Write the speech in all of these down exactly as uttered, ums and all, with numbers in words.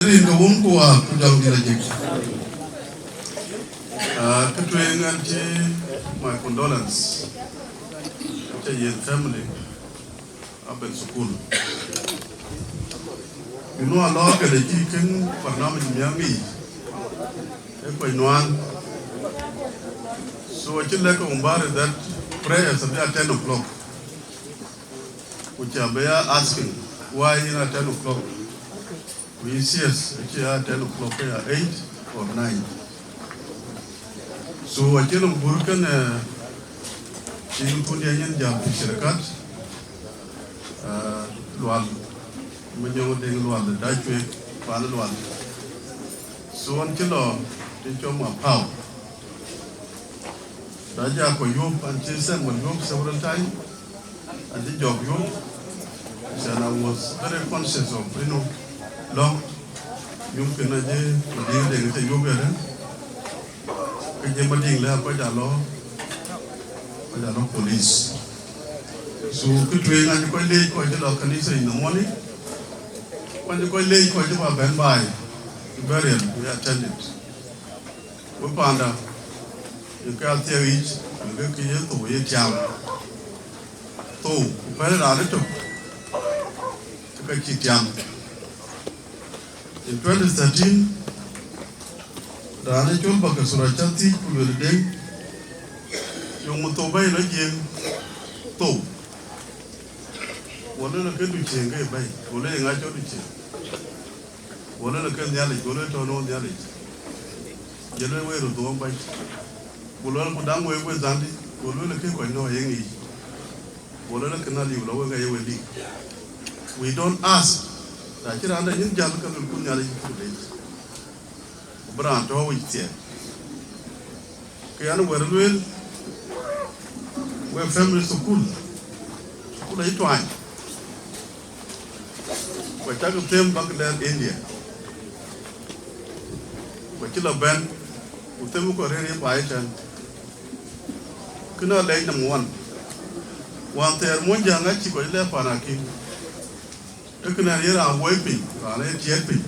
Rin ke wun ku wa ku jɔŋ dït ajik. Ah, kë tueŋ an cï my condolence. Cä yen family abet school. Bï nu alɔ këde cï kën barnamij miäk ŋic. E kuany nuan. So acï lɛ̈k ke umbari that prayers abï at ten o'clock. Ku cä bï ya asking why in at ten o'clock. Ku yï thiëëth acï ya ten o'clock, ke ya eight or nine. So acï lɔ gur kënë, cï kun diɛ̈ nyin jam pi shirkat, ah, Lual, Manyɔŋ Deŋ Lual, Dacuek, pan Lual. So an cï lɔ të cɔm Apau. Da ja kɔ yuɔp, an cï Samuel yuɔp several time, an cï jɔk yuɔp. And I was very conscious of, you know, long. Yum kën a je Madiŋ Deŋ cï yuɔp yɛn. Ke je Madiŋ lɛ kɔc alɔ, kɔc alɔ police. So kë tueŋ an cï kɔc leec kɔc cï lɔ kanitha in the morning. Ku an cï kɔc leec kɔc cï ba bɛ̈n baai. Burial we attended. We panda, ye ke athiɛɛk yic, ye ke ke ye thou ye tiam. Thou, ku pɛ̈l raan ëtök, ke ka cï tiam. In twenty thirteen, raan ë cɔl Bakasura cä thiëc ku lueel Deŋ, yöŋ thou bɛ̈i lɔ Jiëëŋ thou. Go lueel ke du cieŋ ke bɛ̈i, go lueel ŋa cɔl du cieŋ. Go lueel ke Nhialic, go lueel tɔ̈ nɔ Nhialic. Jël we röt dhuɔ̈m bac. Go lueel ku daŋ wek we dhandï, go lueel ke kɔc nɔ ye ŋic. Go lueel ke na liu lɔ wek aye we lik. We don't ask. Na cï raan dɛ nyin jäl ke luel ku Nhialic ku dec. Ku bï raan tɔ̈ wic thiɛɛk. Ke yɛn wɛ̈t lueel, we family thukul, thukul ayï tuany. Ku cak them bäk lɛɛr India. Ku cï lɔ bɛ̈n, ku them kɔc rëër ye baai tɛ̈n. Kënë alɛc number one. Wään thɛɛr muɔnyjäŋ acï kɔc lɛ̈k pan akïm. Ee kënë ye raan woi piny, raan ee tiɛɛt piny.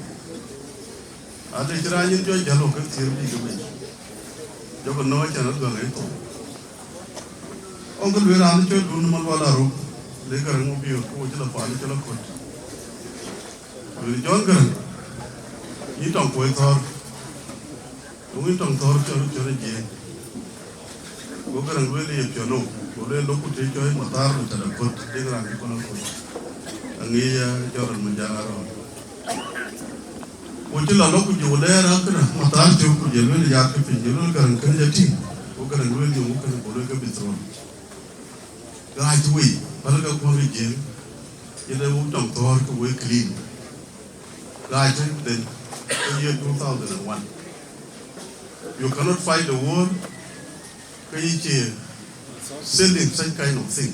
Adë cï raan nyin jɔ jäl wok ke thiëër bï ke bei. Jɔkï nɔ̈k acän adhuäŋ ee thou. Ɣɔn ke lueel raan cɔl Dun Malual Aruk, le Gäräŋ Mabiöör, ke wo cï lɔ paan cɔl Akot. Lueel Jɔn Gäräŋ, yïn tɔŋ kuɔi thɔ̈ɔ̈r. Ku yïn tɔŋ thɔ̈ɔ̈r cɔl cɔl Jiëëŋ. Go Gäräŋ lueel ye piɔ̈n nou, go lueel lok ku të cɔl mathar ku cä dap Akot, dek raan cï kɔn Akot. Aŋic ya jɔl rɔt Majaŋ Arɔ̈ɔ̈r. Ku cï lɔ lɔ ku jɔ lɛɛr akënë mathar cök ku jɔ lueel yak ke piny, jɔ lueel Gäräŋ kënë jɔ tïŋ. Go Gäräŋ lueel yöŋ kënë, go lueel ke bï thrown. Ɣaac wei, päl ke kuɔn ke Jiëëŋ, yen ee wok tɔŋ thɔ̈ɔ̈r ke wek clean. Ɣaac then, ke year two thousand and one. You cannot fight the war, ke yï cie selling such kind of thing.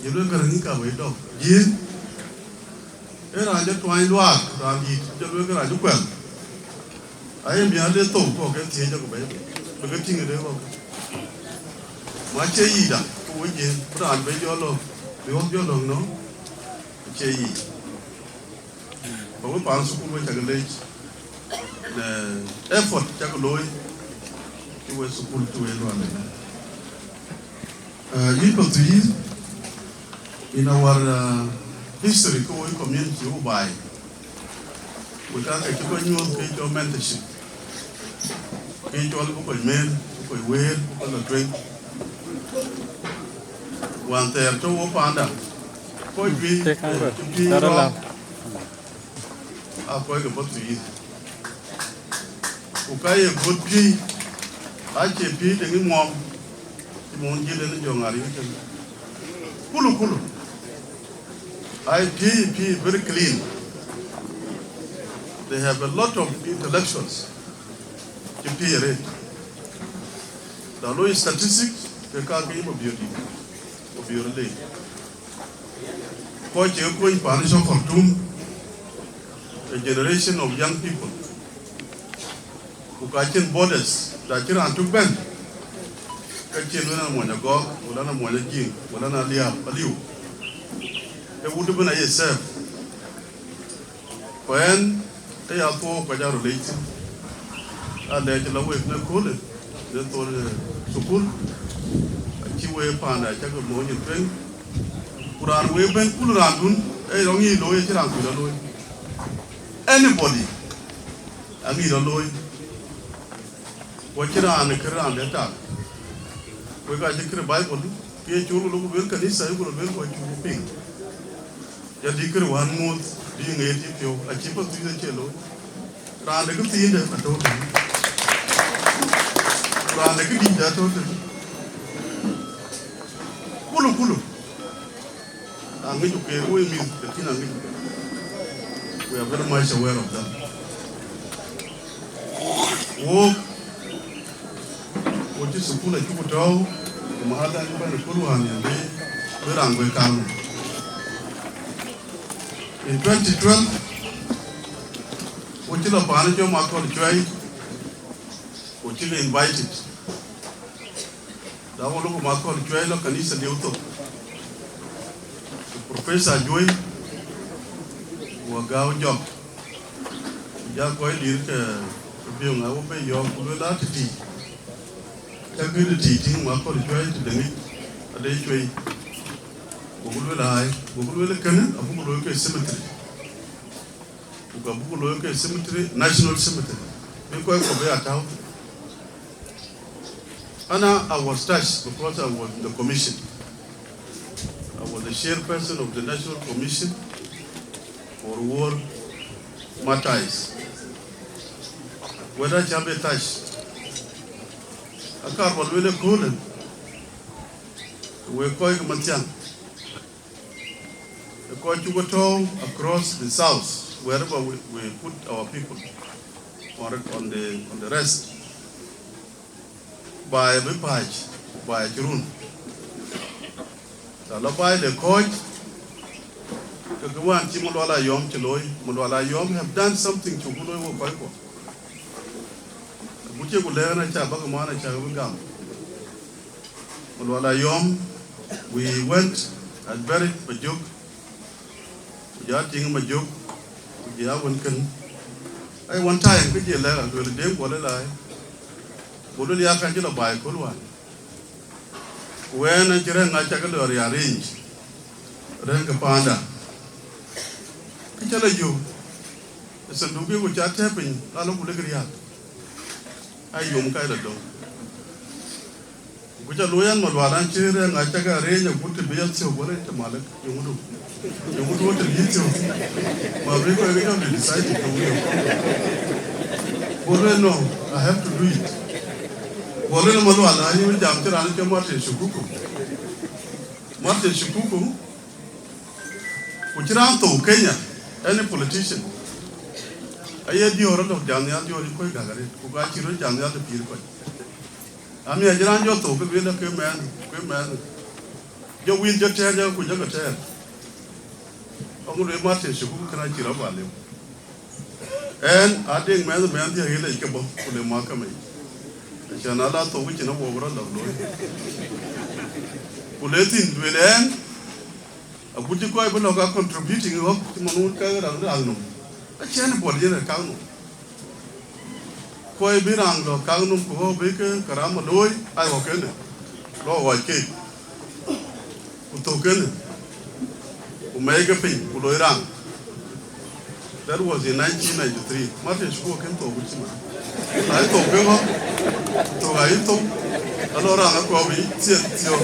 Ye lueel Gäräŋ yïn ka wei dɔk. Jiëëŋ, ee raan jɔ tuany luaak, raan dït, jɔ lueel ke raan cï kuɛl. Aye miäk de thou kɔ̈k ke thiëëc jɔkï bɛ̈i, bï ke tïŋ ëdë kɔ̈k. Ma cie yic da, ke wo Jiëëŋ, bï raan bɛ̈i jɔ lɔ̈k, bï ɣɔ̈k jɔ lɔ̈k nɔ̈, acie yic. Ba we paan thukul we cakë leec, në effort cakë looi, cï we thukul cï we luɔl ënë. Uh, yïn Pathuyith, in our, uh, history, ke wo community wo baai. We ka ke cï kɔc nyuɔ̈th ke cɔl mentorship. Ke cɔl bï kɔc mɛɛn, bï kɔc wëër, bï kɔc lɔ tueŋ. Wään thɛɛr tɔ̈ wo panda, kɔc juëc, eh, cï piööc rɔ̈ɔ̈k. Aa kɔc ke Pathuyith. Ku ka ye guɔ̈t piööc, acie piööc de ŋic ŋuɔm, cï mɔ̈n jiël en jɔ ŋar yï tën. Kulu, kulu. Aye piööc, piööc very clean. They have a lot of intellectuals. Cï piööc arëët. Da looi statistics, ke ka ke yï Mabiöör dït, Mabiöör leec. Kɔc cï ke kuɔny paan cɔl Khartoum, a generation of young people. Ku ka cïn borders, da cï raan tök bɛ̈n, ka cïn wën an muɔny Agɔɔk, wala an muɔny Ajiëŋ, wala an Aliap, aliu. Ee wut ëbën aye safe. Ku ɛn, Ë ya thuɔɔu kɔc aa röt leec thïn. Alɛɛc la wek në köölë, në thol, eh, thukul, acï wek panda cak mony ë tueŋ. Ku raan wek bɛ̈n kul raandun, ee rɔŋ yic looi, acï raan kuc rɔt looi. Anybody, aŋic rɔt looi. Ku acïn raan ë kër raan dɛ̈ tak. Wek acï kër Bible, ke ye col ku lok lueel kanitha, ku lok lueel ku acuk piŋ. Ya dï kër wään muɔ̈th, dï ŋeet yï piɔ̈u, acï Pathuyith acie looi. Raan de këthiinde atɔ̈ tënë. Raan de këdïïtde atɔ̈ tënë. Kulu, kulu. Aŋic ku keer woi mïth, lakin aŋic ku keer. We are very much aware of that. Wok, wo cï thukul acuk tɔ̈u, ku mahal ë bɛ̈n ë kul wään yen bï, bï raan guëër kaŋ. In twenty twelve, wo cï la paan cɔl Makɔl Cuɛi, wo cï ke invited. Da wo lok Makɔl Cuɛi la kanitha diu thok. Ku Professor Juɔ̈i, wo Gäu Jɔk. Ku ja kɔc dït ke, ke biöŋ a wo be yɔ̈ɔ̈k ku lueel a tëtï. Cak kë tëtï tïŋ Makɔl Cuɛi tëde ŋic, ade cuëi. Goku lueel ai, goku lueel kënë, abuk looi ke cemetery. Ku ka buk looi ke cemetery, national cemetery. Bï kɔc kɔ̈k bï a tääu. Ana, I was touched because I was in the commission. I was the chairperson of the National Commission for War Martyrs. Whether I shall be touched, akar ba lueel ë köölë, wek kɔc ke Mathiaŋ, ë kɔc cuk tɔ̈u across the south, wherever we, we put our people on, on the, on the rest. Baai bï pääc, baai cï run. Tɔ la baai de kɔc, ke kë wään cï Malual Ayɔm cï looi, Malual Ayɔm have done something cuk looi wok kɔc kuɔ. Ku cï ku lɛ̈k na ca bäk man aca bï gam. Malual Ayɔm, we went and buried Majök, ku ja tiŋ Majök, ku ja wën kën. Ai, one time, kë je lɛ̈k, alueel Deŋ Kuɔl ë laai. Go lueel ya kan cï la baai köl wään. Ku ɣɛn acï rɛ̈ŋ ŋa cak lɔ rearrange, rɛ̈ŋ ke panda. Kë cä la yök, ë thanduk ku ca tɛ̈ɛ̈p piny, la lɔ ku lek riääk. Ai, yom ka la döŋ. Ku ca luɔi an, Malual an cï rɛ̈ŋ ŋa cak arrange agut të bï ya thiɔ̈k wala të malek. Yöŋ du. Yöŋ du të bï thiɔ̈k. Ma bï kɔc ke jɔ bï decide ke wëu. Go lueel, no, I have to do it. Go lueel Malual, a yïn jam cï raan cɔl Martin Shikuku. Martin Shikuku, ku cï raan thou Kenya, any politician. Aye diöör ëlɔ jam nhial, diöör ë kɔc gäk arëët, ku ka cï röt jam nhial të pïïr kɔc. Amiɛc raan jɔ thou ke lueel ke mɛnh, ke mɛnh. Jɔ wïn jɔ tɛɛr, jɔ ku jɔ ke tɛɛr. Aŋu lueel Martin Shikuku kën acï rɔt ba lëu. Ɛn, adeŋ mɛnh, mɛnh dhiëëk ë lec ke bɔ̈, ku le mahkama yic. Acan ala thou cïn awuɔk rɔt lɔ looi. Ku le thïn, lueel ɛn, agut cï kɔc bï lɔ ka contributing ɣɔ̈k, cï man wun ka raan raan nɔm. Acïn bɔl yen ë kaŋ nɔm. Kɔc bï raan lɔ kaŋ nɔm ku ɣɔ̈k bï ke karama looi, ai ɣɔ̈k kënë, lɔ ɣɔc keek. Ku thök kënë, ku mɛɛc ke piny, ku loi raŋ. That was in nineteen ninety-three. Martin Shikuku kën thou ku cï man. Ai thou ke ɣɔ̈k, thou ai thou, alɔ raŋ akɔɔr bï thiëth thiɔ̈k.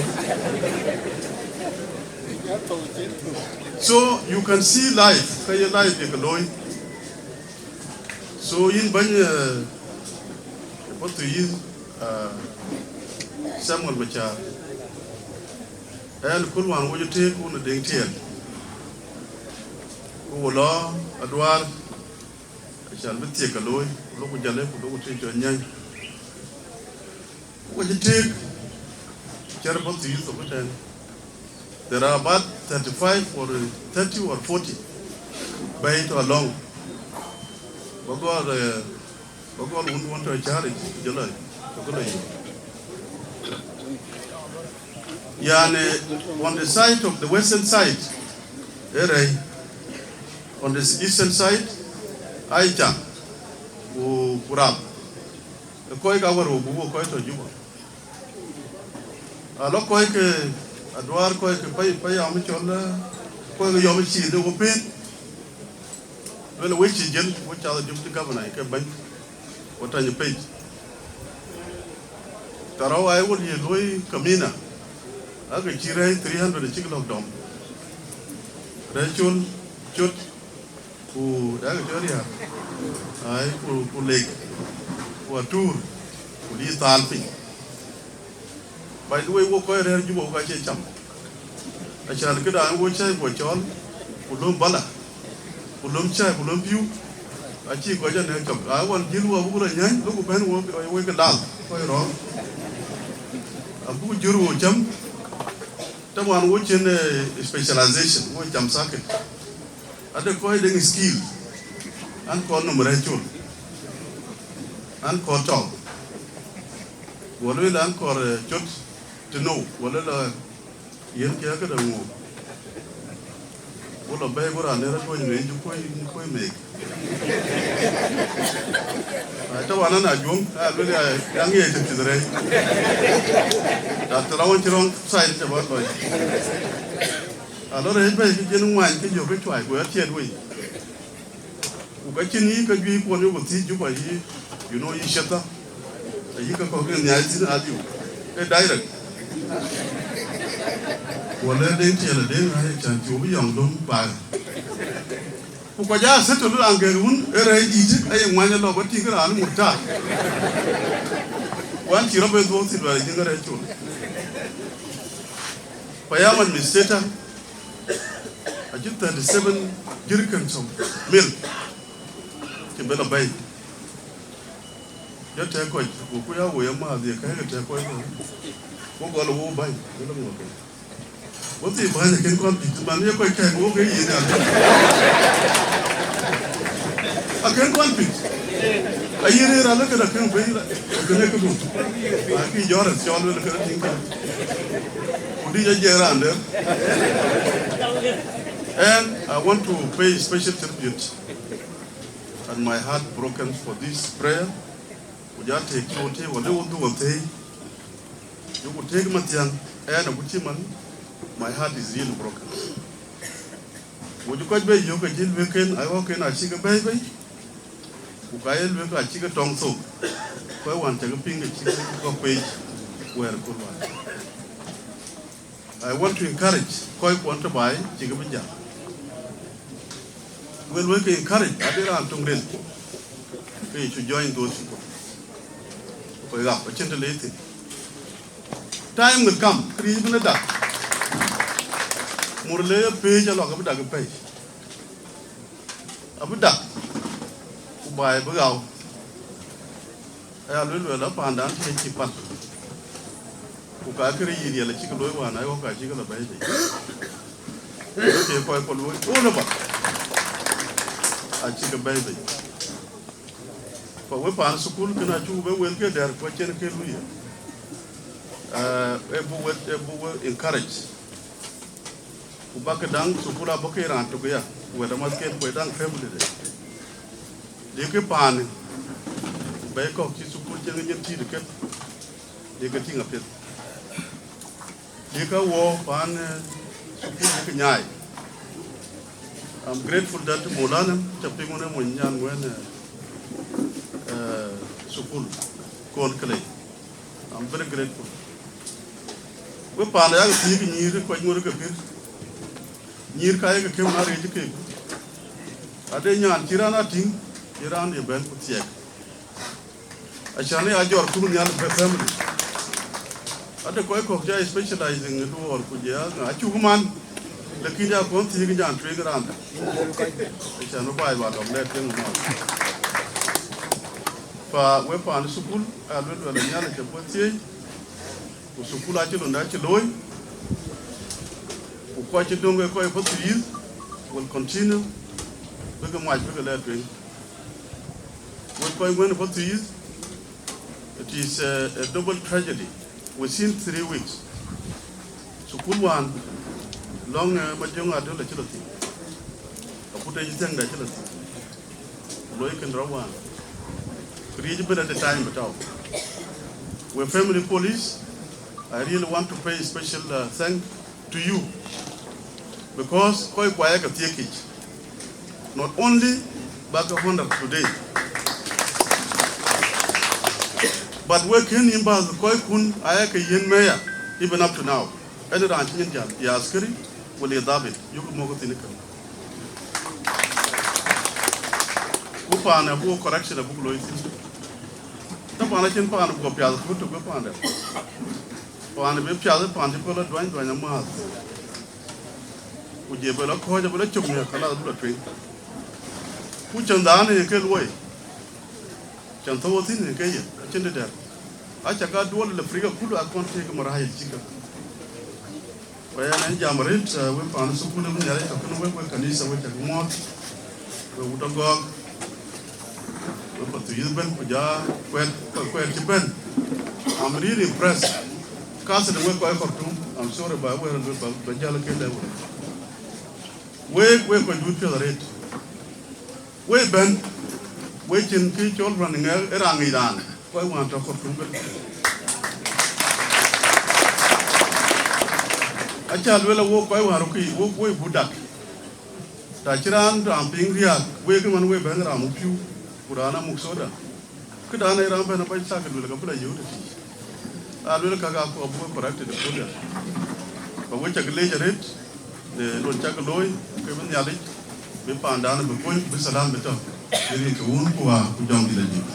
So you can see life, ka ye life ye ke looi. So yïn bɛ̈ny, eh, Pathuyith, eh, Samuel Machar, ɛn kul wään wo jɔ tëëk wun ë Deŋ Tiɛɛl, ku wo lɔ aduaar, acan bï thiëk ke looi, ku lok ku jale, ku lok ku tëëk jɔ nyany. Wo cï tëëk cär bɔ̈ thïn thok ëtɛ̈ɛ̈n. There are about thirty-five or thirty or forty bɛ̈ɛ̈i tɔ̈ alɔŋ. Ba gɔl, eh, ba gɔl wun wun tɔ̈ cäär yic, ku jɔ lɔ, ku jɔ lɔ yök. Yani, on the side of the western side, ë rɛ̈i. On the eastern side, Ai cam, ku, ku rap. Ë kɔc ka wär wok, ku wok kɔc tɔ Juba. Alɔ kɔc ke aduaar, kɔc ke pay, pay yɔm cɔl, eh, kɔc ke yɔm cï de wo pet. Luel we cï jël, wo cath Deputy Governor ke bɛ̈ny, wo tany pec. Ka rɔu ai wol ye luɔi kamina, ake cï rɛ̈ɛ̈c three hundred cïk lɔ̈k dɔm. Rɛ̈ɛ̈c col, cot, ku dak cɔl riääk, ai, ku, ku lek, ku atur, ku dï thal piny. By the way, wo kɔc rɛ̈ɛ̈r Juba, wo ka cie cam. Acan këdan wo cäi guɔ cɔl, ku löm bala, ku löm cäi, ku löm piu, acï kɔc anɛ̈k cɔk. A wan jil wo abuk rɔ nyäny, lok ku bɛ̈n wo, wo ke lal, kɔc rɔ̈ɔ̈r. Abuk jur wo cam, taban wo cin, eh, specialization, wo cam circuit. Ade kɔc deŋ skill, an kɔn nom rɛ̈ɛ̈c col, an kɔn tɔŋ, wala an kɔn, eh, cot tënou, wala la yen kë këde ŋu. Wo lɔ bɛ̈ɛ̈i, wo raan ë rɔt tuɔny mei, cï kuöc, kuöc mei. Na cä wan an ajuɔŋ, a luel ya, ya ŋiɛc të pith rɛ̈ɛ̈c. Na të la wan cï rɔŋ side të bä lɔc. Alɔ rɛ̈ɛ̈c bɛ̈ɛ̈i kë jien ŋuany kë jɔ kë cuai, ku ya tiɛt wei. Ku ka cïn yï ka juëc kuɔn yok thiëc Juba yï, you know, yï ciɛthä. Ayï ka kɔ̈k ë nhiac thïn aliu. Ee direct. Wala deŋ tiɛl deŋ ai can cï wo bï yɔŋ döŋ baai. Ku kɔc aa settle raan gɛ̈k wun ë rɛ̈ɛ̈c dïït, aye ŋuany ë lɔ bä tïŋ raan murta. Wan cï rɔt bɛ dhuɔ̈k thïn, wɛ̈ɛ̈r jiŋ rɛ̈ɛ̈c col. Payam administrator, acï thirty seven jerrycans of milk cï bɛ lɔ bɛ̈i. Jɔ tɛ̈k kɔc, ku ku ya woi amääth ye kɛ̈ɛ̈k tɛ̈k kɔc kɔ̈u. Wo gɔl wo bäny, wo lɔ ŋɔ̈k kɔc. Wo thii bäny akën kɔn pït, man ye kɔc kɛ̈ɛ̈k wo ke yen ya. Akën kɔn pït. Aye rëër alë këde akën bɛ̈i, kënë këdu. Akï jɔ̈ɔ̈r ë cɔl wël këde tïŋ kën. Ku dï jɔ jiɛɛk raan dɛ̈. And I want to pay special tribute and my heart broken for this prayer. Ku ja tëëk cï wo tëëk, wala wo dhuk wo thëëi. Yok ku tëëk mathiäŋ, ɛn aku cï man, my heart is really broken. Wo cï kɔc bɛ yök ke cï lueek ken, ai wɔ ken acï ke bɛ̈ɛ̈i bei. Ku ka ye lueek acï ke tɔŋ thok. Kɔc wan cä ke piŋ ke cï ke kɔk pec wɛ̈ɛ̈r ku luaai. I want to encourage kɔc kuɔn të baai cï ke bï jam. Wël wek encourage, ade raan töŋ ril. Ke you should join those people. Kɔc ɣap, acïn të le thïn. Time will come, kë riëëc bï dak. Mur le ye page alɔ ke bï dak ë page. Abï dak, ku baai bï ɣau. Aya luel luel a pandan tï cï pan. Ku ka kërë yï riɛl acï ke looi wään, ai wɔ ka cï ke lɔ bɛ̈ɛ̈i bei. Ke kɔc kɔ luöi, all of us. Acï ke bɛ̈ɛ̈i bei. Ku we paan thukul kën acuk bɛ wel ke dɛ̈r ku acïn ke luye. Eh, e buk we, e buk we encourage. Ku bäk ke daŋ thukul abɔ̈ ke raan tök ya, ku wɛ̈t amathken ku ë daŋ family de. Dï ke paan, ku bɛ̈i kɔ̈k cï thukul cïn ke nyin tïït ë kek, dï ke tïŋ apiɛth. Dï ke wɔ paan, eh, thukul dï ke nyaai. I'm grateful that Maulana ca piŋ wën ë mony nyan wën, eh, eh, thukul, Kon Kelei. I'm very grateful. We paan yak thiëëk nyïïr kɔc ŋör ke pïr. Nyïïr ka ye ke kem na rëëc keek. Ade nyan cï raan a tïŋ, cï raan ye bɛ̈n ku thiɛɛk. Acan ë ya jɔr kun nhial bɛ family. Ade kɔc kɔ̈k ca specializing ë duɔɔr ku jɛ ya ŋa acuk man. Lakin ya kɔn thiëëk nyan tueŋ raan. Acan ë baai ba dɔm lɛɛt keŋ man. Pa we paan thukul, a luel luel a nhial cɛ bɔ̈ thiëëc. Ku thukul acï lon acï looi, ku kɔc cï döŋ ke kɔc bɔ̈ thïïth will continue, bï ke mac bï ke lɛɛr tueŋ. Wek kɔc wën bɔ̈ thïïth, it is a, a double tragedy. Within three weeks, thukul wään lɔŋ, eh, Majöŋ Adöl acï lɔ thïn, akut ë cï thiäŋde acï lɔ thïn. Looi kën rɔt wään. Ku riëëc ëbën at the time bï tɔ̈u. We family police, I really want to pay special, uh, thank to you, because kɔc ku ayek ke thiëkic, not only bäk ke honour today, but wek kën yïn bäth kɔckun ayek ke yiën meya, even up to now. Any raan cï nyin jäl, ya askari, wala ya dhabit, yök mɔ̈k thïn kën. Ku paan abuk correction abuk looi thïn. Taban acïn paan guɔ piath ku tök paanda. Paan bï piath, paan cï kɔl aduany duany amääth. Ku je bï la kɔ̈ɔ̈c, abï la cök miäk, kala abï la tueŋ. Ku cäŋ dhan ë ke luɔi, cäŋ thou thïn ë ke ye, acïn dë dɛ̈r. Aca ka duɔl le Afrika kulu akɔn tek marahil cï ke. Ku ɣɛn ë jam arët, eh, wek paan thukul ë Nhialic tɔ̈ kënë wek, wek kanitha, wek cak muɔ̈ɔ̈th, wek wut Agɔ̈k, wek Pathuyith ëbën, ku ja kuɛɛt, kuɛɛt cï bɛ̈n. I'm really impressed. Kasɛt wek kɔc Khartoum, I'm sorry, ba wek rɔt ba, ba jäl ke lɛ̈k wek. Wek, wek kɔc dut piɔ̈ɔ̈th arët. Wek bɛ̈n, wek cïn kë cɔl running ë raan ŋic raan, kɔc wään tɔ̈ Khartoum bɛ̈n. Aca lueel a wok kɔc wään röt kë, wok, wok but dak. Ta cï raan, raan piŋ riääk, wek ëmën wek bɛ̈n raan muk pïu, ku raan amuk soda. Këdan ë raan bɛ̈n abac thak luel ka bï la yöök tëtï. Aa luel ka, ka kɔɔr bï wek corrected ë kööl ya. Ka wek cak leec arët, në lon cak looi, ke bï Nhialic, bï paandan bï kuöny, bï salam bï tɔ̈, bï rin ke wun ku wäär ku jɔŋdït ajïk.